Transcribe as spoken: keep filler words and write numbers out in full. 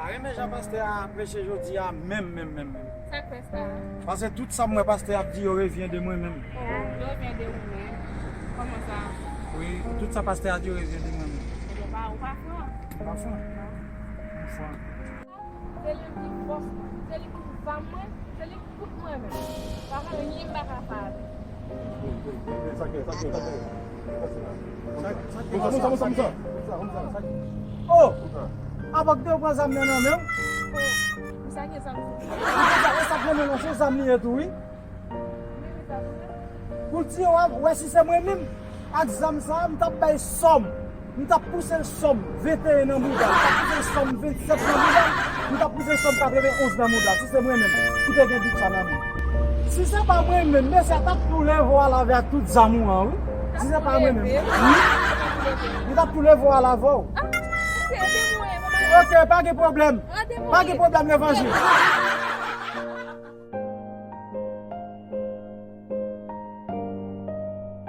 Renmen jan pastè a preche jodi a, menm, menm, menm, menm. Sa k fè sa? Paske tout sa m wè pastè ap di yo revyen de mwen menm. Oh, yo revyen de ou menm. Kòman sa? Wi, tout sa pastè a di yo revyen de mwen menm. Ebyen, pa, ou pa fran. Pa fran. M fran. Se li ki fòs mwen. Se li ki zam mwen. Se li ki tout mwen menm. Pa gen anyen m pa ka fè avè l. Sa k fè, sa k fè, sa k fè. Monsa, monsa, monsa, monsa. Oh! Apa k te pran zam nan nan men w? Sa gen zam sou. E sa k nan men w se zam li ye tou, wi. Pou l tiye w, wè si se mwen menm. Ak zam sa, m t ap bay sòm. M t ap pouse l sòm venteyen nan mouda. M t ap pouse l sòm vennsèt nan mouda. M t ap pouse l sòm katrevenonz nan mouda. Si se mwen menm ki te gen bit sa nan men. Si se pa mwen menm, mesye a t ap tou leve w al avè ak tout zam ou an, wi. Si se pa mwen menm. Wi. Li t ap tou leve w al avè w. Ah, se de mwen, mwen. Ok, pa gen pwoblèm. Pa gen pwoblèm, levanjil.